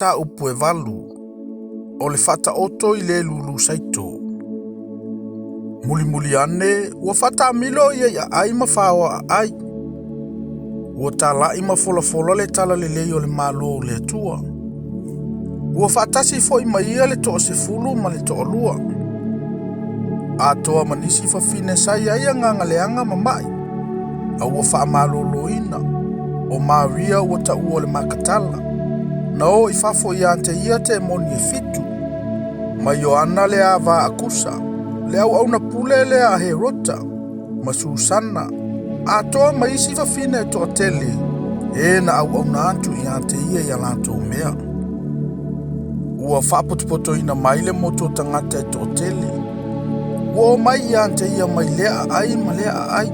Mataupu e 8, o le faataoto i le lulu saito. Mulimuli ane ua faataamilo ia i aai ma faoa aai. Ua tala'i ma folafola le tala lelei o le Malo o le Atua. Ua faatasi foi ma ia le 12 ma le 2. Atoa ma nisi fafine sa i ai agaga leaga ma ma'i, a ua faamaloloina, o Maria ua taua o le Makatala, na o i fafo ia te ia temoni e 7, ma Ioana le ava a Kusa, le auauna pule lea a Herota, ma Susana, atoa ma isi fafine e toatele, e na auauna atu ia te ia ia latou mea. Ua faapotopotoina mai le motu o tagata e toatele. Ua o mai ia te ia mai lea aai ma lea aai.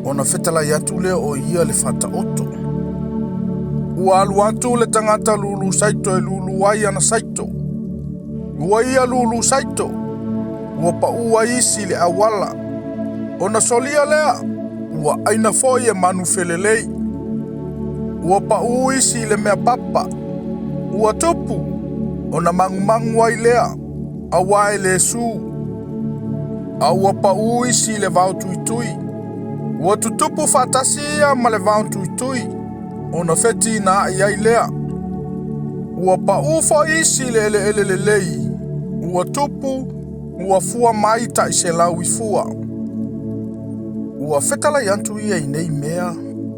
Ona fetalai atu lea o ia le faataoto. Ua alu atu le tagata lulu saito e lulu ai ana saito. Ua ia lulu saito. Ua pau ai isi le auala. Ona solia lea, ua aina foi e manu felelei. Ua pau isi le mea papa. Ua tupu, ona mangumangu ai lea, aua e le su. A ua pau isi le vao tuitui. Ua tutupu faatasi ia ma le vao tuitui, ona feti na ai ai lea. Ua pau foi isi le eleele lelei. Ua tupu, ua fua mai tai 100 i fua. Ua fetalai atu ia i nei mea,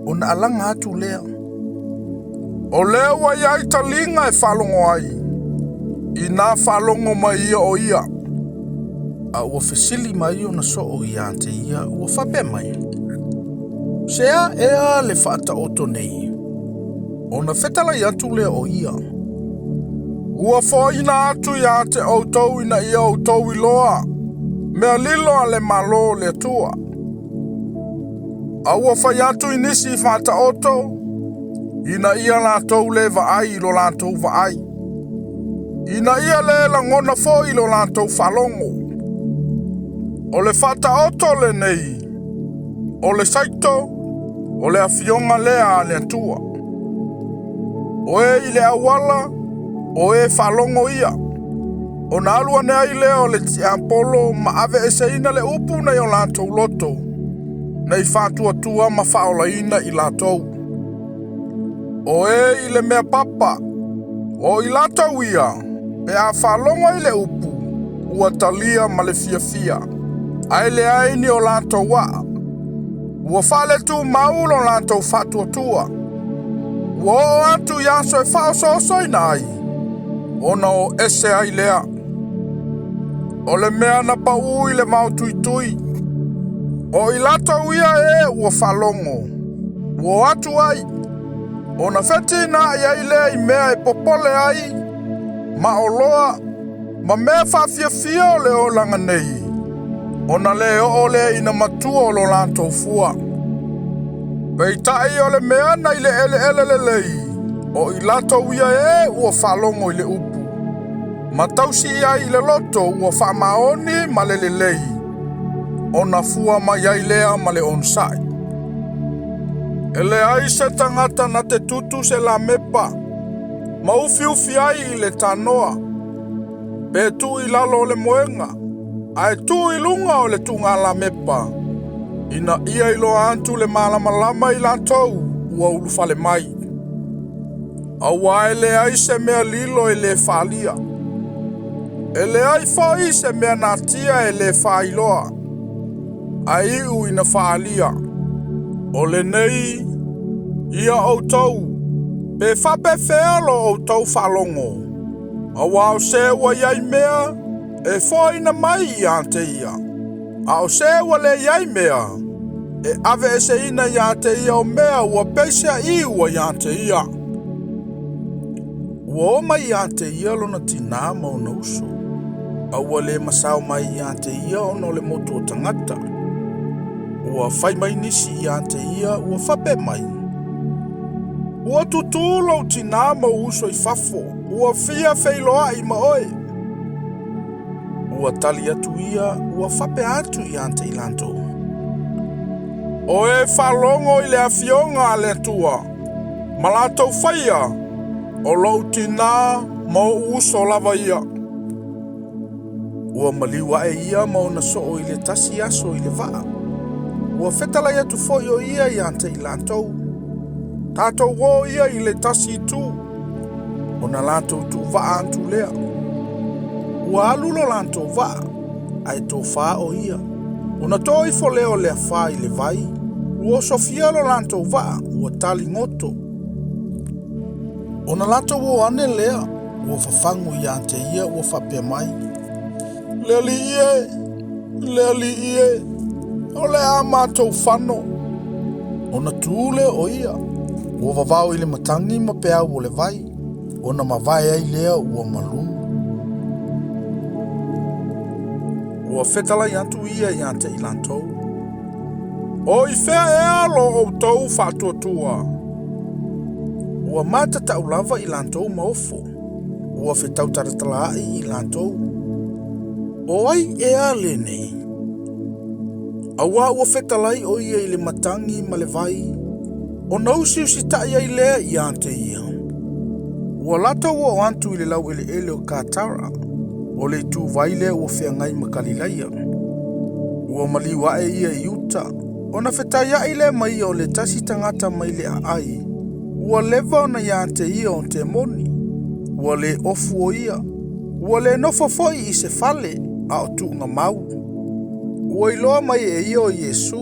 ona alaga atu lea. O lea ua iai taliga e faalogo ai, ina faalogo mai ia o ia. A ua fesili mai ona soo ia te ia, ua faapea mai, Se a ea le faataoto nei? Ona fetalai atu lea o ia. Ua foaina atu ia te outou ina ia outou iloa, mea lilo a le Malo o le Atua. A ua fai atu i nisi faataoto, ina ia latou le vaai i lo latou vaai. Ina ia le lagona foi i lo latou faalogo. O le faataoto lenei, o le saito, o le afioga lea a le Atua. O e i le auala, o e faalogo ia. Ona alu ane ai lea o le tiapolo ma aveeseina le upu nei o latou loto, nei faatuatua ma faaolaina i latou. O e i le mea papa, o i latou ia, pe a faalogo i le upu, ua talia ma le fiafia, ae leai ni o latou aa. Ua faaletumau lo latou faatuatua. Ua oo atu i aso e faaosoosoina ai, ona o ese ai lea. O le mea na pau i le vao tuitui. O i latou ia e ua faalogo, ua o atu ai, ona feti na ai ai lea i mea e popole ai, ma oloa, ma mea faafiafia o le olaga nei, ona le oo lea ina matua o lo latou fua. Peitai o le mea na i le eleele lelei, o i latou ia e ua faalogo i le upu. Ma tausi ai i le loto ua faamaoni ma le lelei, ona fua mai ai lea ma le onosai. E leai se tagata na te tutu se lamepa, ma ufiufi ai i le tanoa, pe tuu i lalo o le moega, ae tuu i luga o le tuugalamepa, ina ia iloa atu le malamalama i latou ua ulufale mai. Aua e leai se mea lilo e le faalia. E leai foi se mea natia e le faailoa, ae iu ina faalia. O lenei, ia outou, pe faapefea lo outou faalogo, aua o se ua iai mea, e foaina mai ia te ia. A o se ua le iai mea, e aveeseina ia te ia o mea ua peiseai ua ia te ia. Ua o mai ia te ia lona tinā ma ona uso, a ua le masao mai ia te ia ona o le motu o tagata. Ua fai mai nisi ia te ia ua faapea mai, Ua tutū lou tinā ma ou uso i fafo, ua fia feiloai ma oe. Ua tali atu ia, ua faapea atu ia te i latou. O e faalogo i le afioga a le Atua, ma latou faia, O lou tinā ma ou uso lava ia. Ua maliu ae ia ma ona soo i le tasi aso i le vaa. Ua fetalai atu foi o ia ia te i latou. Tatou o ia i le tasi itu. Ona latou tuuvaa atu lea. Ua alu lo latou vaa, ae tofā o ia. Ona to ifo lea o le afā i le vai, ua osofia lo latou vaa, ua tali goto. Ona latou o ane lea, ua fafagu ia te ia ua faapea mai, Le Alii e, le Alii e, o le a matou fano. Ona tu lea o ia, ua vavao i le matagi ma peau o le vai, ona mavae ai lea ua malū. Ua fetalai atu ia ia te i latou. O i fea ea lo outou faatuatua? Ua matatau lava i latou ma ofo. Ua fetautalatalaai i latou. O ai ea lenei? Auā ua fetalai o ia i le matagi ma le vai, ona usiusitai ai lea ia te ia. Ua latou oo atu i le laueleele o Katara, o le ituvai lea ua feagai ma Kalilaia. Ua maliu ae ia i uta, ona fetaiai lea ma ia o le tasi tagata mai le aai, ua leva ona ia te ia o temoni, ua le ofu o ia, ua le nofo foi i se fale, a o tuugamau. Ua iloa mai e ia o Iesu,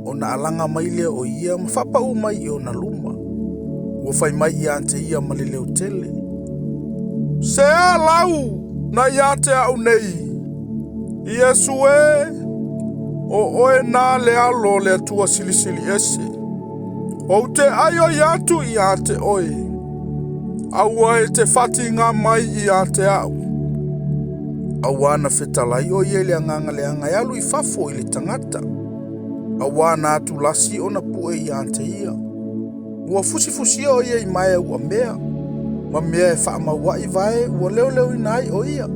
ona alaga mai lea o ia ma faapau mai i ona luma. Ua fai mai ia te ia ma le leo tele. Se a lau na ia te au nei? Iesu e, o oe na le alo o le Atua Silisili Ese. Ou te aioi atu ia te oe. Aua e te fatiga mai ia te au. Auā na fetalai o ia i le agaga leaga e alu i fafo i le tagata. Auā na atulasi ona pue ia te ia. Ua fusifusia o ia i maea uamea, ma mea e faamauai vae ua leoleoina ai o ia,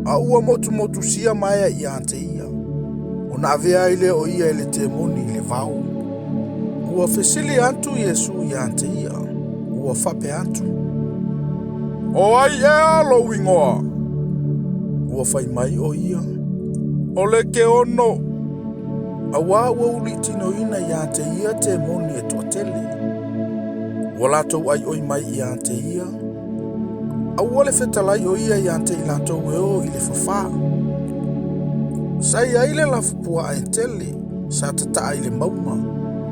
a ua motumotusia maea ia te ia. Ona avea ai lea o ia e le temoni i le vao. Ua fesili atu Iesu ia te ia, ua faapea atu. O ai ea lou igoa? Ua fai mai o ia. O Lekeono. Auā ua uluitinoina ia te ia temoni e toatele. Ua latou aioi mai ia te ia. Aua le fetalai o ia ia te i latou e o i le fafā. Sa i ai le lafupuaa e tele, sa tataa i le mauga.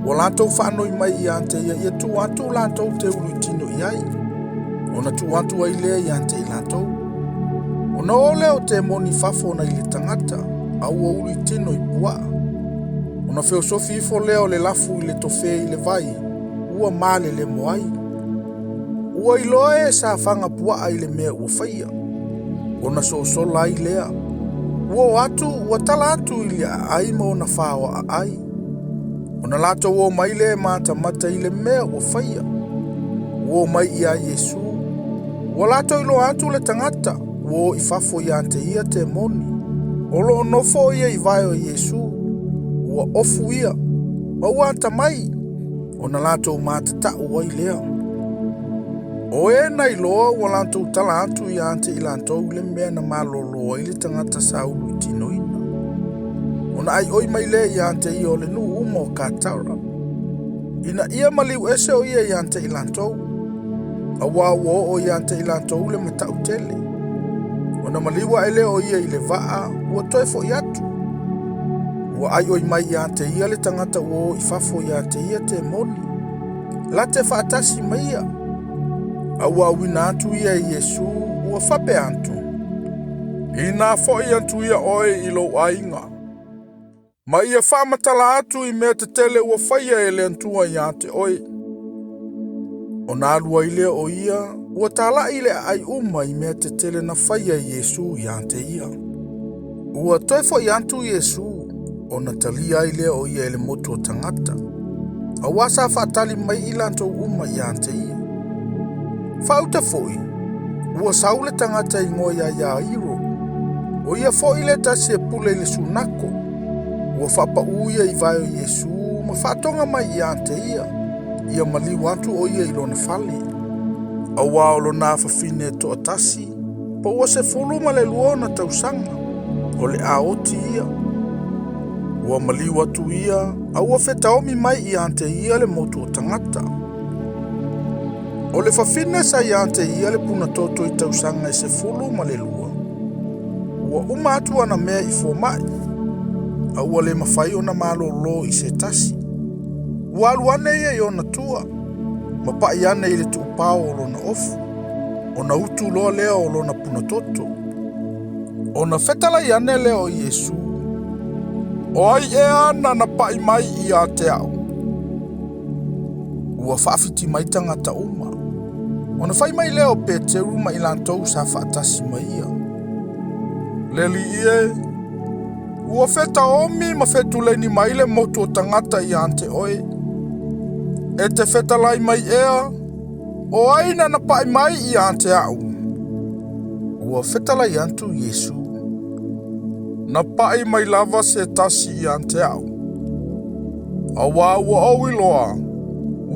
Ua latou faanoi mai ia te ia ia tuu atu latou te uluitino i ai. Ona tuu atu ai lea ia te i latou. Ona o lea o temoni i fafo nai le tagata, a ua uluitino i puaa. Ona feosofi ifo lea o le lafu i le tofe i le vai, ua malelemo ai. Ua iloa e sa faga puaa i le mea ua faia. Ona sosola ai lea. Ua o atu, ua tala atu i le aai ma ona faoa aai. Ona latou o mai lea e matamata i le mea ua faia. Ua o mai ia Iesu. Ua latou iloa atu le tagata, ua o i fafo ia te ia temoni. O loo nofo ia i vae o Iesu. Ua ofu ia, ma ua atamai, ona latou matatau ai lea. O e na iloa ua latou tala atu ia te i latou i le mea na malolo ai le tagata sa uluitinoina. Ona aioi mai lea ia te ia o le nuu uma o Katara. Ina ia maliu ese o ia ia te i latou. Auā ua oo ia te i latou le matau tele. Ona maliu ae lea o ia i le vaa, ua toe foi atu. Ua aioi mai ia te ia le tagata ua o i fafo ia te ia temoni. La te faatasi ma ia. A ua auina atu ia i Iesu, ua faapea atu. Ina foi atu ia oe i lou aiga. Ma ia faamatala atu i mea tetele ua faia e le Atua ia te oe. Ona alu ai lea o ia, ua talai i le aai uma i mea tetele na faia e Iesu ia te ia. Ua toe foi atu Iesu, ona talia ai lea o ia e le motu o tagata. Auā sa faatali mai i latou uma ia te ia. Faauta foi, ua sau le tagata igoa ia Iairo. O ia foi le tasi e pule i le sunako. Ua faapau ia i vae o Iesu ma faatoga mai ia te ia, ia maliu atu o ia i lona fale. Auā o lona afafine e toatasi, po ua 12 ona tausaga, o le a oti ia. Ua maliu atu ia, a ua fetaomi mai ia te ia le motu o tagata. O le fafine sa ia te ia le punatoto i tausaga e 12, ua uma atu ana mea i fomai, a ua le mafai ona malolo i se tasi. Ua alu ane ia i ona tua, ma pai ane i le tuupao o lona ofu, ona utu loa lea o lona punatoto. Ona fetalai ane lea o Iesu, o ai ea ana na pai mai ia te au. Ua faafiti mai tagata uma. Ona fai mai lea o Peteru ma i latou sa faatasi ma ia. Le alii e, ua fetaomi ma fetuleni mai le motu o tagata ia te oe. E te fetalai mai ea, o ai na na pai mai ia te au. Ua fetalai atu Iesu, na pai mai lava se tasi ia te au. Auā ua ou iloa,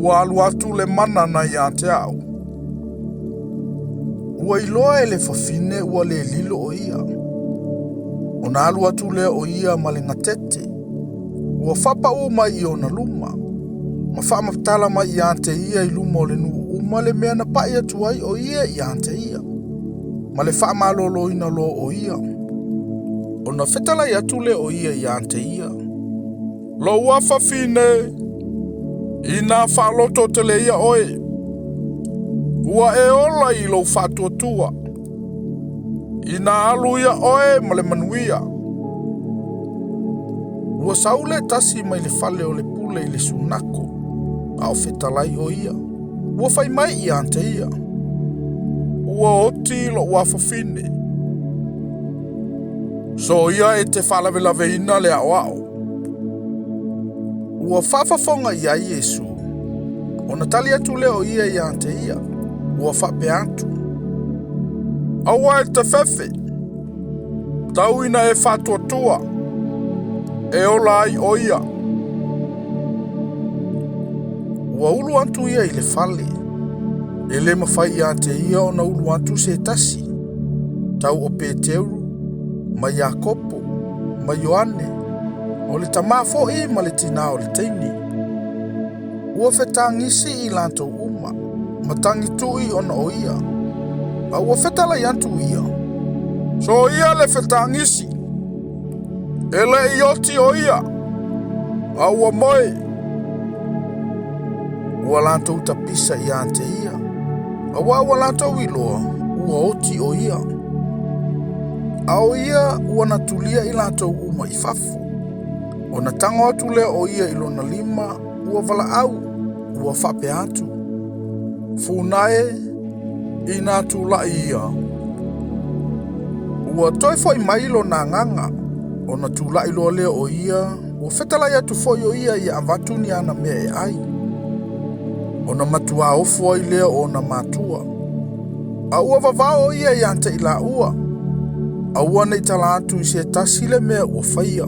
ua alu atu le mana na ia te au. Ua iloa e le fafine ua le lilo o ia. Ona alu atu lea o ia ma le gatete. Ua faapau mai i ona luma. Ma faamatala mai ia te ia i luma o le nuu uma le mea na pai atu ai o ia ia te ia. Ma le faamaloloina loa o ia. Ona fetalai atu lea o ia ia te ia. Lou afafine, ina faaloto tele ia oe. Ua e ola i lou faatuatua. Ina alu ia oe ma le manuia. Ua sau le tasi mai le fale o le pule i le sunako, a o fetalai o ia. Ua fai mai ia te ia. Ua oti lou afafine. So ia e te faalavelave le aoao. Ua faafafoga i ai Iesu. Ona tali atu lea o ia ia te ia. Ua faapea atu. Aua e te fefe. Tau ina e faatuatua. E ola ai o ia. Ua ulu atu ia i le fale. E le mafai ia te ia ona ulu atu se tasi. Tau o Peteru, ma Iakopo, ma Ioane, o le tamā fo'i ma le tinā o le teine. Ua fetagisi i latou uma, ma tagitu'i ona o ia. A ua fetalai atu ia. So ia le fetagisi. E le i oti o ia. A ua moe. Ua latou tapisa ia te ia. Auā ua latou iloa, ua oti o ia. A o ia ua natulia i latou uma i fafo. Ona tago atu lea o ia i lona lima, ua valaau, ua faapea atu. Funa e, ina tulai ia. Ua toe foi mai lona agaga, ona tulai loa lea o ia, ua fetalai atu foi o ia ia avatu ni ana mea e ai. Ona matuā ofo ai lea o ona matua. A ua vavao o ia ia te i laua. Aua nei tala atu i se tasi le mea ua faia.